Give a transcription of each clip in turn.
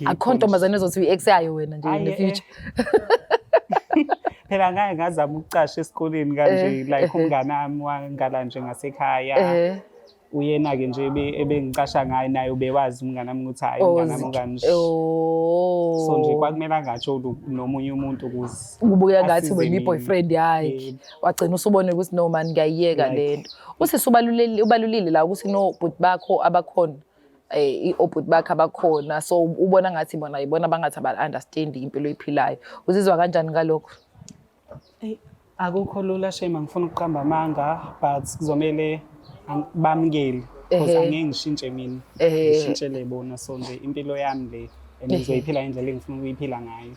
Akukho ntombazane ezothi uyi-ex yayo wena nje in the Ayi, eh, future. Phela ngake ngazama ukucasha esikoleni kanje, like umngane wami wangala nje ngasekhaya. Uyena-ke nje ebengicasha ngaye, naye ubewazi umngane wami ukuthi hhayi, umngane wami okanje. Oh. So nje kwakumele angatsholi nomunye umuntu ukuze Kubukeka ngathi asize wena mina. i-boyfriend yakhe. Yebo. Wagcina usubone ukuthi no man, ngiyayiyeka Like- lento. Usisi ubalulile la ukuthi no bhuti bakho abakhona. Obhuti bakhe abakhona, so ubona ngathi bona yibona abangathi aba-understand impilo oyiphilayo. Uzizwa kanjani ngalokho? Eyi, akukho lula shame, angifuni ukuqamba amanga, but kuzomele bamukele because angeke ngishintshe mina, ngishintshele bona. So nje impilo yami le and ngizoyiphila ngendlela engifuna ukuyiphila ngayo.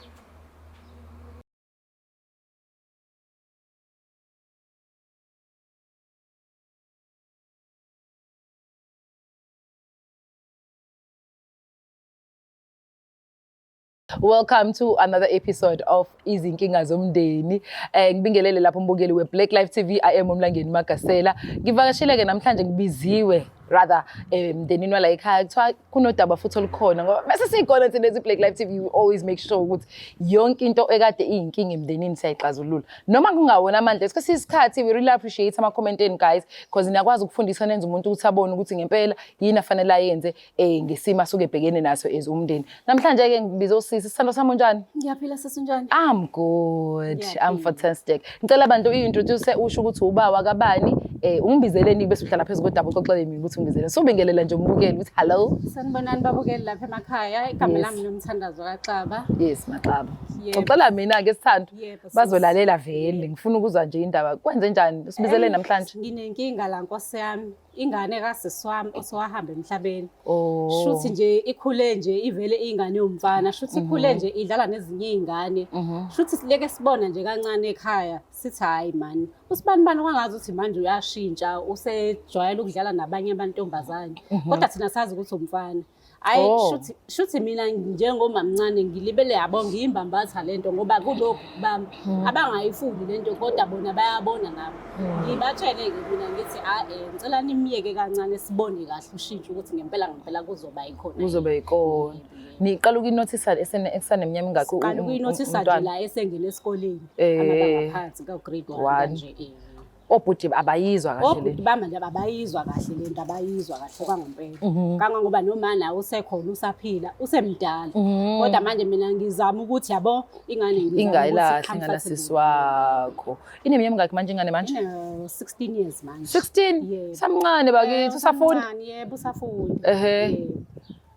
Welcome to another episode of Izinkinga Zomndeni. Ngibingelele lapho umbukeli we Black Life TV. I am Umlangeni Magasela. Ngivakashile ke namhlanje, ngibiziwe rather emndenini wala ekhaya. Kuthiwa kunodaba futhi olukhona ngoba bese sikhona thina ezi Black Life TV, we always make sure ukuthi yonke into ekade iyinkinga emndenini siyayixazulula. Noma kungawona amandla, kwesinye isikhathi we really appreciate ama comment enu guys, because niyakwazi ukufundisa, nenza umuntu ukuthi abone ukuthi ngempela yini afanele ayenze ngesimo asuke ebhekene naso as umndeni. Namhlanje ke ngibiza usisi. Sithando sami, unjani? Ngiyaphila sisi, unjani? I'm good. I'm Ngiyaphila. fantastic. Ngicela abantu uyi-introduce, usho ukuthi ubawa kabani, ungibizeleni, bese uhlala phezu kodaba uxoxele mina ukuthi ungibizeleni. So ubingelela nje umbukeli ukuthi hello. Sanibonani babukeli lapha emakhaya. Igama lami Nomthandazo kaXaba. Yes, Maxaba. Yebo. Xoxela mina ke sithando. Yebo, sis. Bazolalela vele. Ngifuna ukuzwa nje indaba. Kwenze njani? Usibizele namhlanje? Nginenkinga la nkosi yami. Ingane kasisi wami osowahamba emhlabeni. Oh. Shuthi nje ikhule nje ivele ingane yomfana. Shuthi ikhule nje idlala nezinye izingane. Shuthi sileke sibona nje kancane ekhaya sithi hayi man. Usibani bani kwangazi ukuthi manje uyashintsha, usejwayele ukudlala nabanye amantombazane. Kodwa thina sazi ukuthi umfana. Hayi, shuthi mina njengomamncane ngilibele yabo ngiyimbambatha lento ngoba kulokhu bami abangayifuni lento, kodwa bona bayabona nabo. Ngibatshele-ke mina ngithi ngicela nimyeke kancane sibone kahle ushintsho ukuthi ngempela ngempela kuzoba yikhona. Kuzoba yikona. Niqala ukuyinothisa esaneminyaka emingaki Siqala ukuyinothisa nje umntwana? la esengena esikoleni, amabanga aphansi ka-grade 1 1. kanje. Obhuti abayizwa kahle Obhuti lento. bami nje abayizwa kahle lento, abayizwa kahle kwangempela. Kangangoba noma nawe usekhona usaphila, usemdala. Kodwa manje mina ngizama ukuthi yabo ingane ngizama ukuthi Ingayilahli comfortable. ingane sisi wakho. Ineminyaka emingaki manje ingane manje? Ine 16 years manje. 16? Yebo. Samncane bakithi, usafunda. Usamncane, yebo, usafunda. Yebo.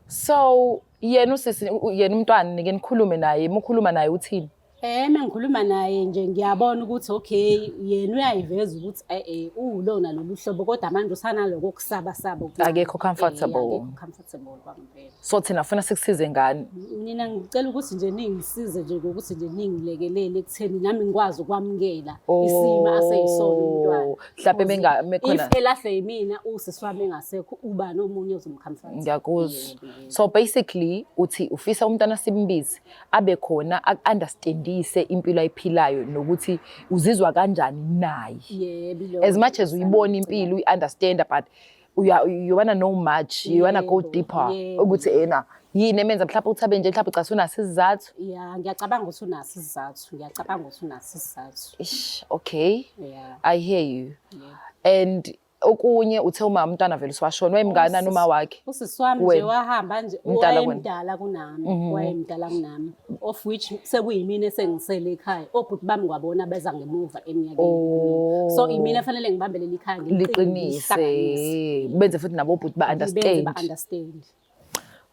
So yena usisi, yena umntwana nike nikhulume naye, mukhuluma naye uthini? Uma ngikhuluma naye nje ngiyabona ukuthi okay, yena uyayiveza ukuthi uwulona lolu hlobo, kodwa manje usanaloko okusaba saba okuncane. Akekho comfortable. Akekho comfortable kwangempela. So thina funa sikusize ngani? Mina ngicela ukuthi nje ningisize nje ngokuthi nje ningilekelele ekutheni nami ngikwazi ukwamukela isimo aseyisona umntwana. Mhlawumbe Because mekhona if elahlwe yimina, usisi wami engasekho, uba nomunye ozomcomfort. Ngiyakuzwa. Yebo, yebo. So basically uthi ufisa umntwana simbize abe khona aku-understandise impilo ayiphilayo nokuthi uzizwa kanjani naye. Yebo, ilo As much as uyibona ngicela. impilo uyi-understand, but you wanna know much, you wanna go Yebo, deeper yebo. ukuthi ena yini emenza mhlawumbe ukuthi abe nje, mhlawumbe ucasuka unaso isizathu. Ya, ngiyacabanga ukuthi unaso isizathu. Ngiyacabanga ukuthi unaso isizathu. Ish, okay. Yeah. I hear you. Yeah. And okunye uthe uma umntwana vele uswashona, wayemnganani uma wakhe? Usisi wami nje Wena. wahamba nje, Umdala kuwena. wayemdala kunami, wayemdala kunami. Of which sekuyimina esengisele ekhaya. Obhuti bami kwabona beza ngemuva eminyakeni. So imina fanele ngibambelele ikhaya, Liqinise. Benze futhi nabo obhuti ba Benze understand. ba understand.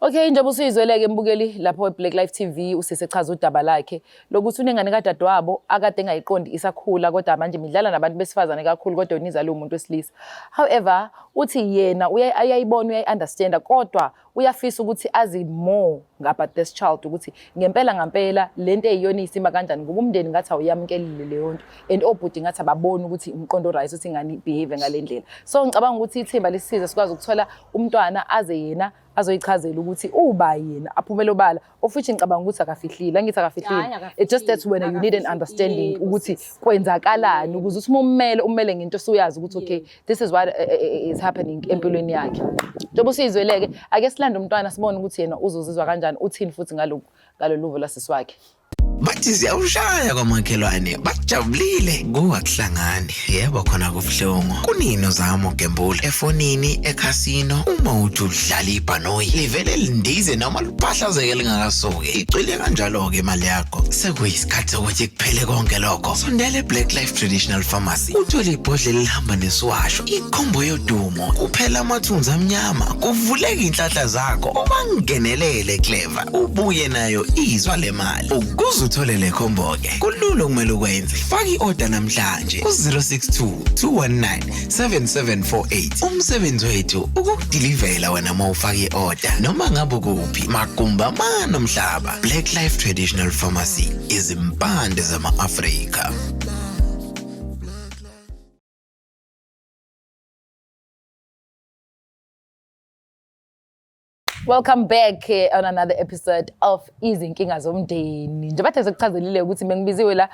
Okay, njengoba usuyizwele-ke mbukeli lapho e-Black Life TV, usisi echaza udaba lakhe lokuthi unengane kadadewabo akade engayiqondi isakhula, kodwa manje midlala nabantu besifazane kakhulu, kodwa yona izalwe umuntu wesilisa. However, uthi yena uyayibona, uyayi-understanda, kodwa uyafisa ukuthi azi more about this child, ukuthi ngempela ngampela lento eyiyona isima kanjani, ngoba umndeni ngathi awuyamukelile leyo nto, and obhuti ngathi ababoni ukuthi umqondo right ukuthi ingane behave ngale ndlela. So ngicabanga ukuthi ithimba lisisize sikwazi ukuthola umntwana aze yena azoyichazela ukuthi uba yena aphumele obala, of which ngicabanga ukuthi akafihlile, angithi akafihlile. Hhayi, akafihlile. It's just that wena you need an Akafihlile. Understanding Yebo, ukuthi sis. kwenzakalani, ukuze uthi uma ummele, ummele ngento osuyazi ukuthi okay, this is what is happening empilweni yakhe. Njengoba usuyizwele-ke, ake silande umntwana sibone ukuthi yena uzozizwa kanjani, uthini futhi ngalokhu, ngalolu luvo lasisi wakhe. Bathi ziyawushaya kwamakhelwane, bajabulile kuwakuhlangani. Yebo, khona kubuhlungu. Kunini uzama ukugembula efonini, ekhasino, uma uthi udlala ibhanoyi livele lindize noma liphahlazeke lingakasuki, icwile kanjalo-ke imali yakho. Sekuyisikhathi sokuthi kuphele konke lokho. Sondela e-Black Life Traditional Pharmacy uthole ibhodlela elihamba nesiwasho, ikhombo yodumo, kuphela amathunzi amnyama, kuvuleka iy'nhlanhla zakho. Ubangenelele clever, ubuye nayo izwa le mali. Ukuze uthole le khombo-ke, kulula okumele ukwenze. Faka i-oda namhlanje ku-062 219 7748. Umsebenzi wethu ukukudilivela wena uma ufaka i-oda noma ngabe ukuphi, magumbi amane omhlaba. Black Life Traditional Pharmacy, izimpande zama-Afrika. Welcome back on another episode of Izinkinga Zomndeni. Njengoba sekuchazelile ukuthi bengibiziwe la,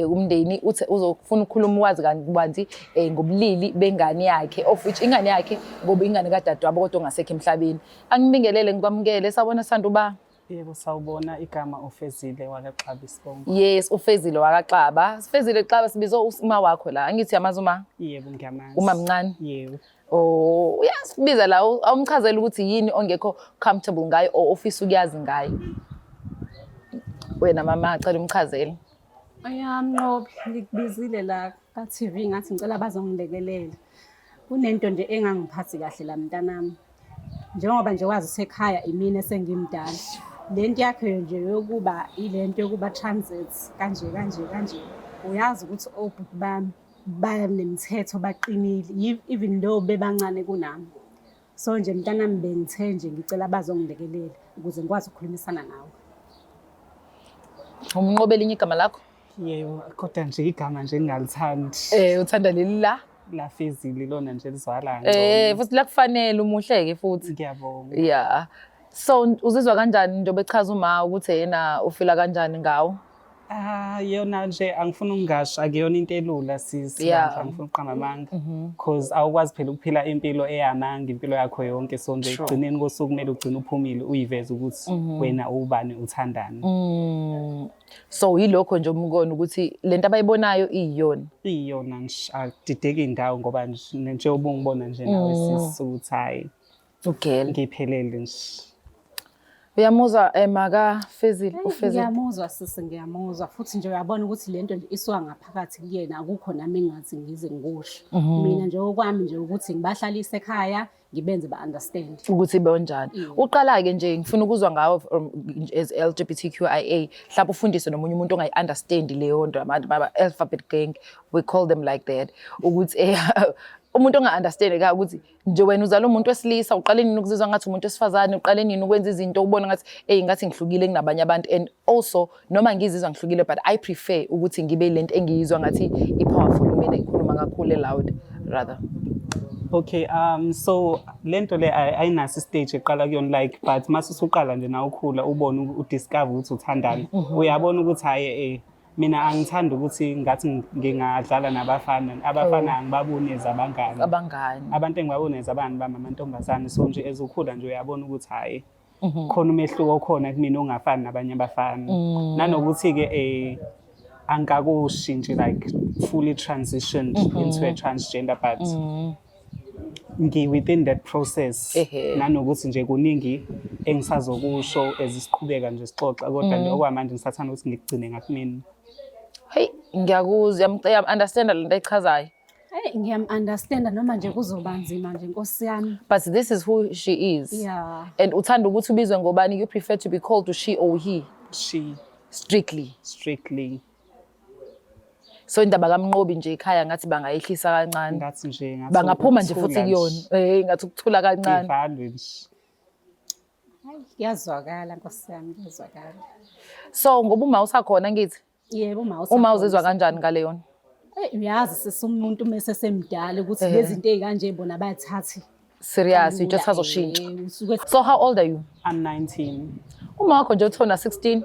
umndeni uthe uzofuna ukukhuluma, wazi kabanzi ngobulili bengane yakhe, of which ingane yakhe ngoba ingane kadadewabo kodwa ongasekho emhlabeni. Angibingelele, ngikwamukele. Sawubona, Sanduba. Yebo, sawubona. Igama uFezile wakaXaba, isibongo. Yes, uFezile wakaXaba. Fezile Xaba, sibizo uma wakho la. Angithi yamazi uma? Yebo, ngiyamazi. Uma mncane. Yebo. Oh, uyasibiza la, awumchazela ukuthi yini ongekho comfortable ngayo or ofisa ukuyazi ngayo. Wena mama, cela umchazele. Uyamnqobi, ngikubizile la ka-TV ngathi ngicela bazongilekelela. Kunento nje engangiphathi kahle la, mntanami. Njengoba nje wazi usekhaya imina esengimdala. Le nto yakhe nje yokuba ilento yokuba transit kanje kanje kanje. Uyazi ukuthi obhuti bami banemithetho, baqinile, even though bebancane kunami. So nje mntanami, bengithe nje ngicela bazongilekelela ukuze ngikwazi ukukhulumisana nawe. Umnqobe elinye igama lakho? Yebo, kodwa nje igama nje ngingalithandi. Uthanda leli la? Lafezile lona nje lizwala ngcono. Futhi lakufanele, umuhleke futhi. Ngiyabonga. Yeah. So uzizwa kanjani njengoba echaza uma ukuthi yena ufila kanjani ngawo? Ah, yona nje angifuni ukungasho, akuyona into elula, sisi. Bandla, angifuni ukuqamba amanga. Cause awukwazi phela ukuphila impilo eyamanga impilo yakho yonke, so nje ekugcineni kosuku kumele ugcine uphumile uyiveze ukuthi wena ubani, uthandani. So yilokho nje umkona ukuthi lento abayibonayo iyiyona. Iyona nje, akudideki indawo ngoba nje njengoba ungibona nje nawe sisi ukuthi hayi, Ugele. ngiphelele nje. Uyamuzwa maka Fezile, uFezile. Ngiyamuzwa sisi, ngiyamuzwa futhi nje uyabona ukuthi lento nje isuka ngaphakathi kuyena, akukho nami engathi ngize ngikusho. Mina nje okwami nje ukuthi ngibahlalise ekhaya, ngibenze ba-understand. Ukuthi bonjani. Uqala-ke nje ngifuna ukuzwa ngawe from as LGBTQIA, mhlawumbe ufundise nomunye umuntu ongayi-understand leyo nto, abantu baba alphabet gang, we call them like that, ukuthi umuntu onga-understand ka ukuthi nje wena uzala umuntu wesilisa, uqale nini ukuzizwa ngathi umuntu wesifazane, uqale nini ukwenza izinto ubona ngathi hey, ngathi ngihlukile kunabanye abantu, and also noma ngizizwa ngihlukile but I prefer ukuthi ngibe lento engiyizwa ngathi i-powerful kumina, ikhuluma kakhulu, loud rather. Okay, so lento le ayinaso istage eqala kuyona, like, but mase usuqala nje na ukhula, ubone, udiscover ukuthi uthandani. Uyabona ukuthi hayi, mina angithandi ukuthi ngathi ngingadlala nabafana. Abafana angibaboni as abangani. Abangani. Abantu engibabona as abangani bami amantombazane. So nje as ukhula nje uyabona ukuthi hayi, khona umehluko okhona kumina ongafani nabanye abafana. Nanokuthi-ke angikakushintshi, like fully transitioned into a transgender, but ngi within that process. Nanokuthi nje kuningi engisazokusho as siqhubeka nje sixoxa, kodwa nje okwamanje ngisathanda ukuthi ngikugcine ngakumina. Hey, ngiyakuzwa, uyam-understanda lento ayichazayo. Hey, ngiyam-understanda noma nje kuzoba nzima nje, nkosi yami. But this is who she is. And uthanda ukuthi ubizwe ngobani? You prefer to be called she or he? She. Strictly. Strictly. So indaba kaMnqobi nje ekhaya ngathi bangayehlisa kancane. Ngathi nje ngathi Bangaphuma nje ukuthula futhi kuyona. Ngathi ukuthula kancane. Ivalwe nje. Hayi, kuyazwakala, nkosi yami, kuyazwakala. So ngoba uma usakhona ngithi Yebo, uma uma usakhona. Uzizwa kanjani ngale yona? Eh, uyazi sisi, umuntu uma esesemdala ukuthi lezi zinto ey'kanje bona bayathathe. Serious, you just Kalula, azoshintsha. Usuke So how old are you? I'm 19. Uma wakho nje uthona 16.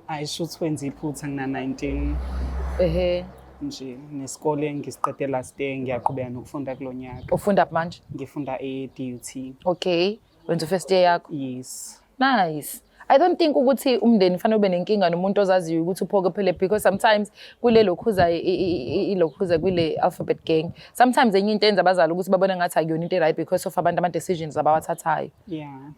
Ayisho ukuthi wenza iphutha, ngina 19 nje, nesikole ngisiqede last year, ngiyaqhubeka nokufunda kulo nyaka. Ufunda manje? Ngifunda e-DUT. Okay, wenza first year yakho? Yes. Nice. I don't think ukuthi umndeni fanele ube nenkinga nomuntu ozaziyo ukuthi uphokophele, because sometimes kule lokhuza ilokhuza kule alphabet gang, sometimes enye into enza abazali ukuthi babone ngathi akuyona into right because of abantu, ama-decisions abawathathayo.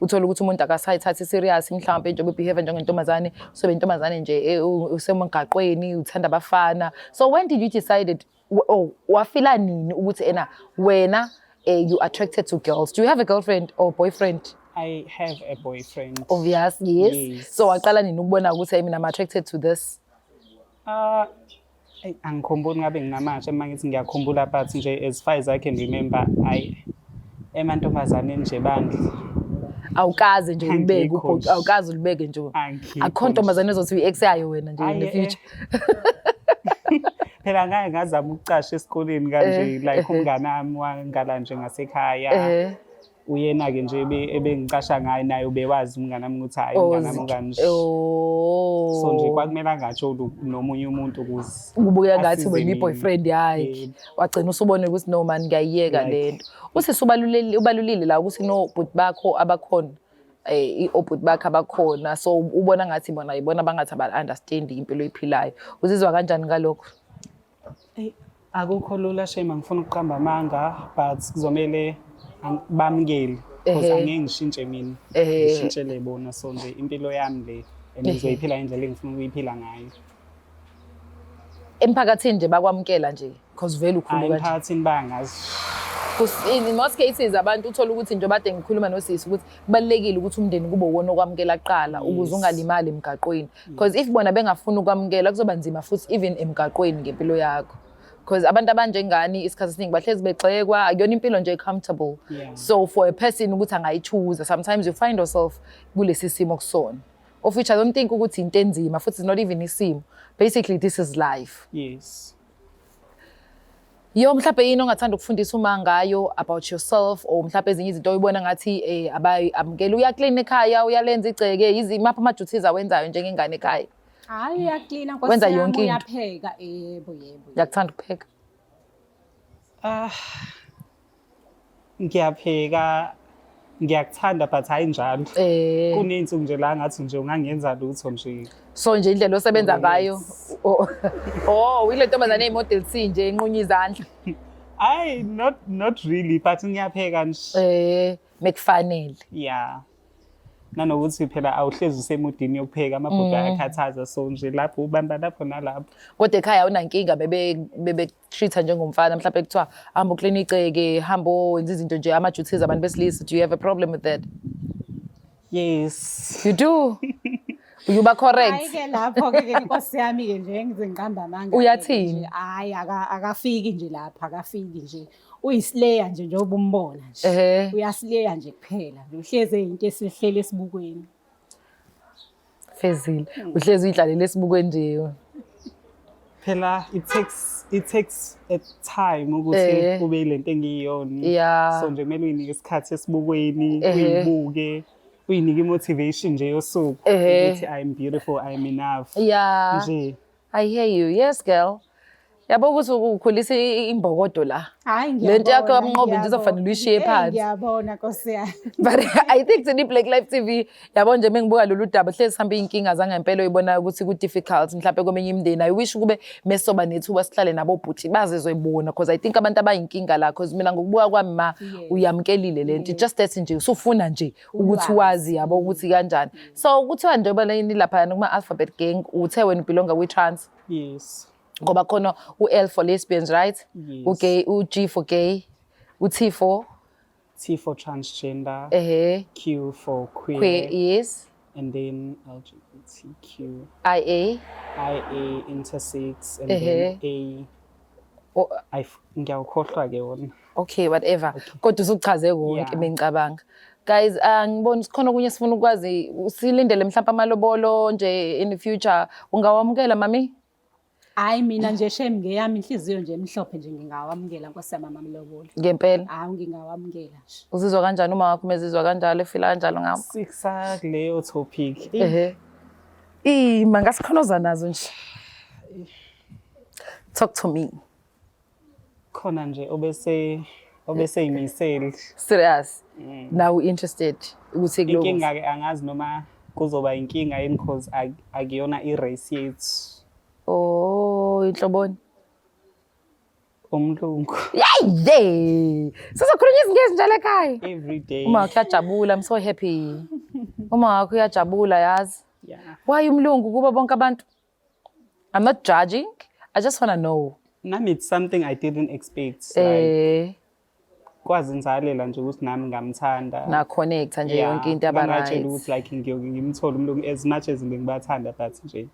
Uthole ukuthi umuntu akasayithathi serious, mhlawumbe njengoba ubehave njengentombazane, sobe intombazane nje, usemgaqweni, uthanda abafana. So when did you decide, oh, wafila nini ukuthi ena wena you attracted to girls? Do you have a girlfriend or boyfriend? I have a boyfriend. Obvious, yes. Yes. So waqala nini ukubona ukuthi, hey, mina I'm attracted to this? Eyi, angikhumbuli ngabe nginamasha uma ngithi ngiyakhumbula, but nje as far as I can remember, ayi, emantombazaneni nje bandla. Awukaze nje ulibeke? Angikho nje. Awukaze ulibeke nje? Angikho Akho nje. ntombazane ezothi uyi-ex yayo wena nje in the Ayi, eh. future? Phela ngake ngazama ukucasha esikoleni kanje, like umngane wami wangala nje ngasekhaya. Uyena-ke nje ebengicasha ngaye, naye ubewazi umngane wami ukuthi hhayi, umngane wami okanje. Oh. So nje kwakumele angatsholi nomunye umuntu ukuze Kubukeka ngathi asize wena mina. i-boyfriend yakhe. Yebo. Wagcina usubone ukuthi no man, ngiyayiyeka Like- lento. Usisi ubalulile la ukuthi no bhuti bakho abakhona, obhuti bakhe abakhona, so ubona ngathi bona yibona abangathi aba-understand impilo oyiphilayo. Uzizwa kanjani ngalokho? Eyi, akukho lula shame, angifuni ukuqamba amanga, but kuzomele bamukele because angeke ngishintshe mina, ngishintshele bona. So nje impilo yami le and ngizoyiphila indlela engifuna ukuyiphila ngayo. Emphakathini nje bakwamukela nje, because vele ukhulu Hhayi, kanje? Emphakathini bayangazi. 'Cause in most cases abantu uthola ukuthi, njengoba kade ngikhuluma nosisi, ukuthi kubalulekile ukuthi umndeni kube uwona okwamukela kuqala ukuze ungalimali emgaqweni, because if bona bengafuni ukwamukela, kuzoba nzima futhi even emgaqweni ngempilo yakho, because abantu abanjengani isikhathi esiningi bahlezi begxekwa. Akuyona impilo nje comfortable. So for a person ukuthi angayi-choose, sometimes you find yourself kulesi simo kusona, of which I don't think ukuthi into enzima futhi, it's not even isimo, basically this is life. Yo, mhlawumbe yini ongathanda ukufundisa uma ngayo about yourself, or mhlawumbe ezinye izinto oyibona ngathi abayamukeli? Uyaklina ekhaya, uyalenza igceke, yizimaphi ama-duties awenzayo njengengane ekhaya? Hhayi, uyaklina nkosi Wenza yami, yonke into. Uyapheka, yebo. Uyakuthanda ukupheka? Ah, ngiyapheka, ngiyakuthanda, but hayi njalo. Kuney'nsuku nje la ngathi nje ungangenza lutho nje. So nje indlela osebenza ngayo, oh, ile ntombazane eyi-model C nje enqunya izandla? Hayi, not really, but ngiyapheka nje. Mekufanele. Yeah, nanokuthi phela awuhlezi usemudini yokupheka, amabhodwe ayakhathaza, so nje lapho ubamba lapho nalapho. Kodwa ekhaya awunankinga bebe-treat-a njengomfana, mhlawumbe kuthiwa hamba uklina igceke, hamba wenza izinto nje, ama-duties abantu besilisa? Do you have a problem with that? Yes. You do? You ba correct? Hhayi-ke, lapho-ke ke nkosi yami-ke nje ngize ngiqamba amanga. Uyathini? Nje, hhayi, akafiki nje lapha, akafiki nje. Uyisileya nje njengoba umbona nje. Uyasileya nje kuphela nje, uhlezi eyinto esihleli esibukweni. Fezile, uhlezi uyidlalele esibukweni nje. Phela it takes a time ukuthi ube yilento engiyiyona. So nje kumele uyinike isikhathi esibukweni, uyibuke, uyinike i-motivation nje yosuku ukuthi I'm beautiful, I'm enough nje. I hear you. Yes, girl. Yabo ukuthi ukhulisa imbokodo la. Hhayi, Lento yakho ngiyabona, kaMnqobi nje izofanele uyishiye ngiyabona. phansi. Ngiyabona nkosi yami. But I think thina i-Black Life TV, yabo nje mengibuka lolu daba, hlezi sihambe iy'nkinga zangempela oyibona ukuthi ku-difficult mhlawumbe kweminye imindeni. I wish ukube mesoba nethuba sihlale nabo bhuti bazizwe bona, because I think abantu abayinkinga la, because mina ngokubuka kwami ma uyamukelile lento. Just that nje usufuna nje ukuthi Ulwazi. Wazi yabo ukuthi kanjani. So kuthiwa njengoba nilapha kuma-alphabet gang, uthe wena ubelonga kwi-trans? Yes. Ngoba khona u-L for lesbians, right? Yes. U-gay, u-G for gay, u-T for? T for transgender, Q for queer, Queer, yes. And then LGBTQ, IA. IA, intersex, and then A. Oh, I ngiyawukhohlwa ke wona. Okay, whatever. Kodwa usuchaze konke bengicabanga. Guys, angiboni sikhona okunye sifuna ukwazi. Silindele mhlawumbe amalobolo nje in the future. Ungawamukela, mami? Hayi, mina nje shame, ngeyami inhliziyo nje emhlophe nje, ngingawamukela, nkosi yami, amamlobolo. Ngempela? Hawu, ngingawamukela nje. Uzizwa kanjani uma wakho mezizwa kanjalo, efila kanjalo ngawo? Sikusakuleyo topic. Ehe. Ima ngasikhonoza nazo nje. Talk to me. Khona nje obese yimisele. Serious? Now interested ukuthi kuloko. Inkinga ke, angazi noma kuzoba inkinga yini, cause akuyona i-race yethu. Oh, inhloboni? Umlungu. Yey! Sizokhuluma isiNgisi njalo ekhaya. Every day. Uma wakho uyajabula, I'm so happy. Uma wakho uyajabula, yazi. Why umlungu kuba bonke abantu? I'm not judging. I just want to know. Nami it's something I didn't expect. Like, kwazenzalela nje ukuthi nami ngamthanda. Na connect nje, yonke into aba Ngangatshela right. ukuthi like ngiyoke ngimthole umlungu, as much as bengibathanda, but nje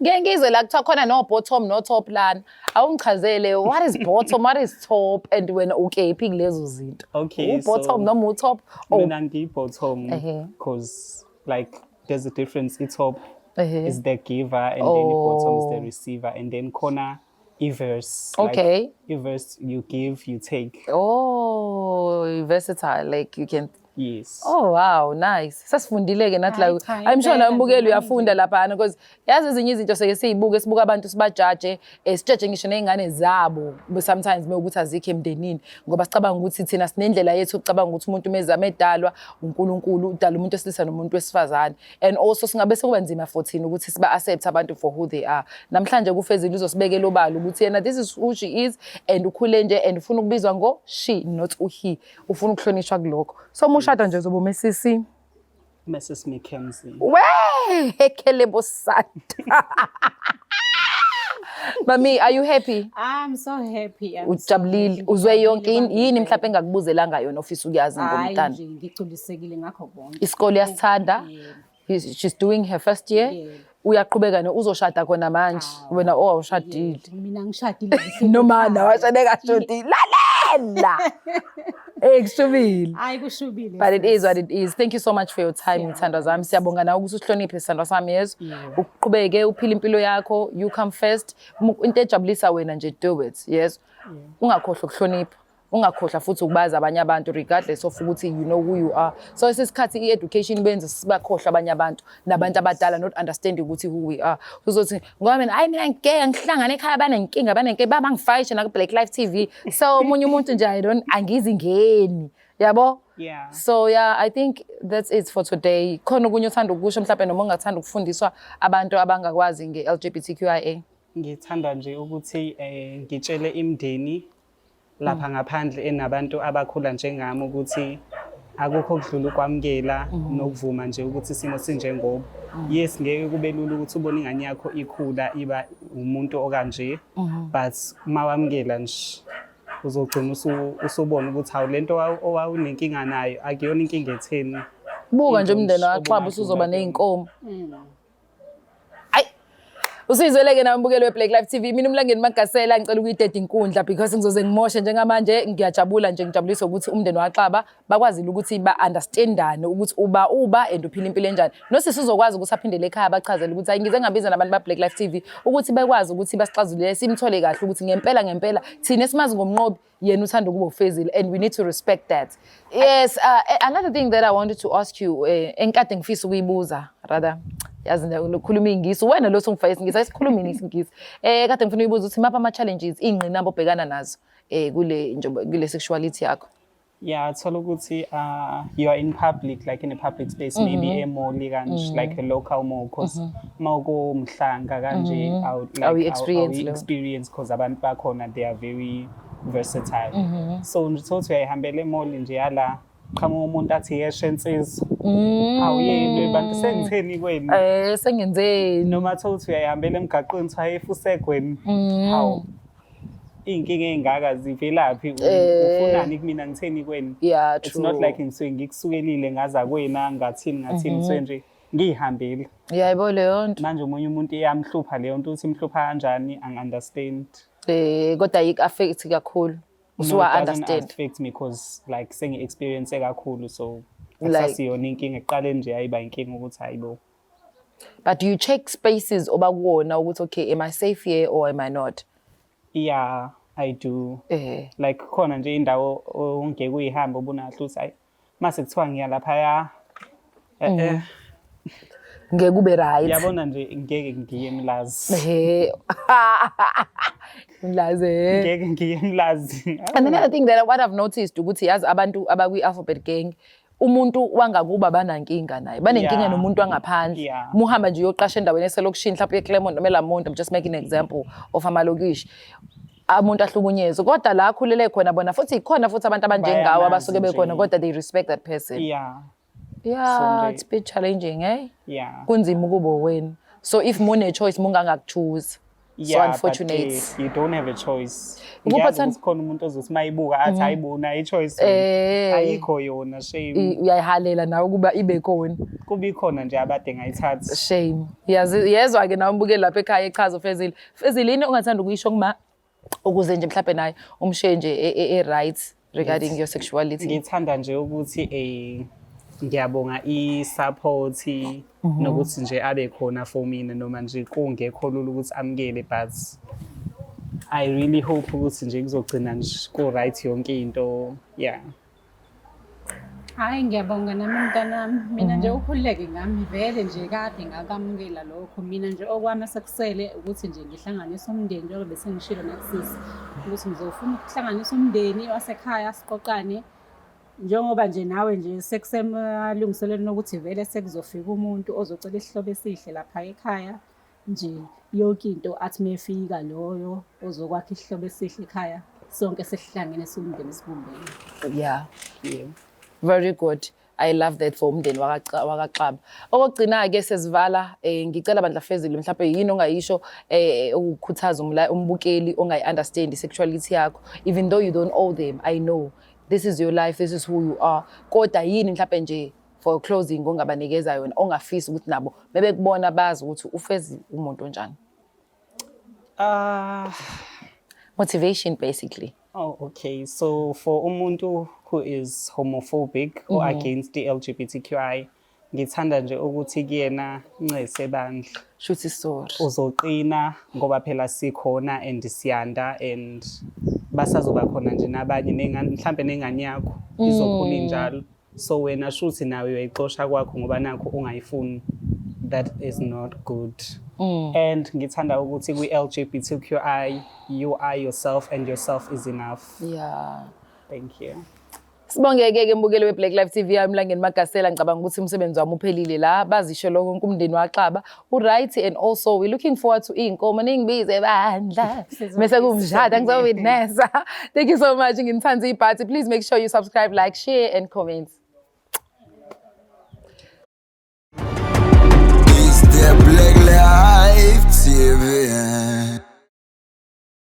Ngeke ngizwe la kuthiwa khona no bottom no top lana. Awungichazele, what is bottom, what is top, and wena ukephi kulezo zinto? Okay, U-bottom so- noma u-top? Oh, Mina ngiyi-bottom, because like there's a difference. I-top is the giver and then i-bottom is the receiver, and then khona i-verse. Like, i-verse, you give, you take. Oh, versatile, like you can Yes. Oh wow, nice. Sasifundile ke nathi la. Hayi cha, I'm sure impela nawe mbukeli nje, uyafunda laphana, because yazi ezinye izinto seke siyibuke, sibuka abantu, sibajaje, sijaje ngisho nezingane zabo but sometimes mewukuthi azikho emndenini, ngoba sicabanga ukuthi thina sinendlela yethu yokucabanga ukuthi umuntu mezama edalwa uNkulunkulu, udala umuntu wesilisa nomuntu wesifazane, and also singabe sekuba nzima for thina ukuthi siba accept abantu for who they are. Namhlanje kuFezile uzosibekela obala ukuthi yena, this is who she is, and ukhule nje and ufuna ukubizwa ngo she, not u he, ufuna ukuhlonishwa kulokho. So uma ushada nje uzoba uMrs. Mrs McKenzie. We Kelebo Santa. Mami, are you happy? I'm so happy. I'm so Ujabulile? happy. Uzwe yonke Ngijabulile. yini mhlawumbe engakubuzelanga yona ofisa ukuyazi Hhayi ngomntana? nje, ngigculisekile ngakho konke. Isikole uyasithanda? Yebo. She's doing her first year. Yebo. Uyaqhubeka ne uzoshada khona manje. Hawu. Wena owawushadile. Yebo, mina ngishadile, ngihleli Noma ekhaya. nawe washade kashadile. Lalela. Eh, kushubile. Hayi, kushubile. But it is sis. what it is. Thank you so much for your time, Mthandwa zami. Siyabonga nawe ukuthi usihloniphe, sithandwa sami, yezwa. Uqhubeke uphile impilo yakho, you come first. Into ejabulisa wena nje, do it. Yes. Ungakhohlwa ukuhlonipha. Ungakhohlwa futhi ukubazi abanye abantu, regardless of ukuthi you know who you are. So isikhathi i-education benza sibakhohlwa abanye abantu nabantu abadala, not understanding ukuthi who we are. Uzothi ngoba mina, hayi, mina ngeke ngihlangane ekhaya, banenkinga babangifayishe na ku Black Life TV. So omunye umuntu nje, I don't, angizingeni. Yabo? Yeah. So yeah, I think that's it for today. Khona okunye othanda ukusho mhlawumbe, noma ungathanda ukufundiswa abantu abangakwazi nge-LGBTQIA? Ngithanda nje ukuthi ngitshele imindeni lapha ngaphandle enabantu abakhula njengami ukuthi akukho okudlula ukwamukela nokuvuma nje ukuthi isimo sinjengoba. Yes, ngeke kube lula ukuthi ubone ingane yakho ikhula iba umuntu okanje, but uma wamukela nje, uzogcina usubona ukuthi hawu, lento owawunenkinga nayo akuyona inkinga etheni. Buka nje Into umndeni nje waxaba obungadlula usuzoba kuyona. ney'nkomo. Hayi. Usizweleke nawe mbukeli we-Black Life TV. Mina uMlangeni Magasela, ngicela ukuyideda inkundla because ngizoze ngimoshe njengamanje. Ngiyajabula nje, ngijabuliswa ukuthi umndeni waxaba bakwazile ukuthi ba-understandane ukuthi uba uba and uphila impilo enjani. Nosisi uzokwazi ukuthi aphindele ekhaya, bachazele ukuthi hayi, ngize ngabiza nabantu ba-Black Life TV ukuthi bekwazi ukuthi basixazulule, simthole kahle ukuthi ngempela ngempela thina esimazi ngomnqobi, yena uthanda ukuba uFezile, and we need to respect that. Yes, another thing that I wanted to ask you, enkade ngifisa ukuyibuza rather, yazi nje ukhuluma ingisi wena lo, songifake isingisi, ayisikhulumi isingisi. Kade ngifuna ukuyibuza ukuthi mapha ama challenges, ingqinamba obhekana nazo kule njengoba kule sexuality yakho? Yeah, thola ukuthi you are in public, like in a public space, maybe a mall kanje, like a local mall, because mawukumhlanga kanje, awu like Awu-experience leyo. Experience, because abantu bakhona, they are very versatile. So nje thola ukuthi uyayihambela e-mall nje yala, qhamuka umuntu athi, "Yeshe nsizwa." Hawu yini bantu, sengitheni kwenu? Sengenzeni? Noma thola ukuthi uyayihambela emgaqweni, kuthiwa efusegweni. Hawu, iy'nkinga ey'ngaka zivelaphi? Ufunani kumina? Ngitheni kwenu? It's not like ngisuke ngikusukelile, ngaza kwena, ngathini ngathini, ngisuke nje ngiyihambele. Yayibona leyo nto. Manje omunye umuntu iyamhlupha leyo nto, ukuthi imhlupha kanjani angi-understand. Kodwa ayik-affect kakhulu? No, it Usuwa doesn't understand. affect me, because like sengi-experience kakhulu, so Like- akusasiyona inkinga. Ekuqaleni nje yayiba inkinga ukuthi hayibo. But do you check spaces obakuwona ukuthi, okay, am I safe here or am I not? Yeah, I do. Like khona nje indawo ongeke uyihambe ubunahle ukuthi ayi, mase kuthiwa ngiya laphaya, eh. Ngeke kube right. Yabona nje, ngeke ngiye eMlazi. Mlazi. Ngeke ngiye eMlazi. And another thing that what I've noticed ukuthi yazi abantu abakwi-alphabet gang, umuntu wangakuba banankinga naye, banenkinga nomuntu wangaphandle. Muhamba nje uyoqasha endaweni eselokishini, mhlawumbe eClermont noma eLamonti, I'm just making an example of amalokishi, umuntu ahlukunyezwe, kodwa la akhulele khona bona futhi ikhona futhi abantu abanjengawo Bayamazi abasuke bekhona, nje. Kodwa they respect that person. So It's a bit challenging, eh? Yeah. Kunzima ukuba wena, so if mune-choice mungangakuchoose, so Yeah, unfortunate. But, you don't have a choice. Ukuphatha- Ngiyazi ukuthi khona umuntu ozothi mayibuka athi, hayibo, unayo i-choice wena." Ayikho yona, shame. Uyayihalela nawe ukuba ibe khona. Kuba ikhona nje abade ngayithatha. Shame. Yazi yezwa-ke nawe umbukeli lapha ekhaya echaza uFezile. Fezile, yini ongathanda ukuyisho kuma ukuze nje mhlawumbe naye umshiye nje e-right regarding your sexuality? Ngithanda nje ukuthi ngiyabonga i-support nokuthi nje abe khona for mina noma nje kungekho lula ukuthi amukele, but I really hope ukuthi nje kuzogcina nje ku-right yonke into, yeah. Hhayi, ngiyabonga nami mntanami. Mina nje ukhululeke ngami, vele nje kade ngakamukela lokho. Mina nje okwami esekusele ukuthi nje ngihlanganise umndeni, njengoba bese ngishilo nakusisi ukuthi ngizofuna ukuhlanganisa umndeni wasekhaya, siqoqane. Njengoba nje nawe nje sekusemalungiselelweni okuthi vele sekuzofika umuntu ozocela isihlobo esihle lapha ekhaya nje, yonke into athi mefika loyo ozokwakha isihlobo esihle ekhaya, sonke sesihlangene siwumndeni, sibumbene. Very good. I love that for umndeni wakaXaba. Okugcina-ke sesivala, ngicela bandla Fezile, mhlawumbe yini ongayisho ukukhuthaza umbukeli ongayi-understand i-sexuality yakho, even though you don't owe them. I know this is your life, this is who you are. Kodwa yini mhlawumbe nje for closing ongabanikeza yona, ongafisi ukuthi nabo bebekubona bazi ukuthi uFezi umuntu onjani? Motivation, basically. Oh, okay. So for umuntu who is homophobic or against the LGBTQI, ngithanda nje ukuthi kuyena, ncese bandla. Shuthi sorry. Uzoqina ngoba phela sikhona and siyanda and basazoba khona nje nabanye, nengane mhlambe, nengane yakho izokhula injalo. So wena shuthi nawe uyayixosha kwakho ngoba nakho ungayifuni. That is not good. And ngithanda ukuthi kwi-LGBTQI, you are yourself and yourself is enough. Thank you. Sibongeke ke mbukeli we-Black Life TV, yami Mlangeni Magasela. Ngicabanga ukuthi umsebenzi wami uphelile la, bazisho lo wonke umndeni waxaba u-right, and also we're looking forward to iy'nkomo, ningibize bandla mese kuwumshado, ngizowitnessa. Thank you so much, nginithanda ibhathi. Please make sure you subscribe, like, share and comment. It's the Black Life TV.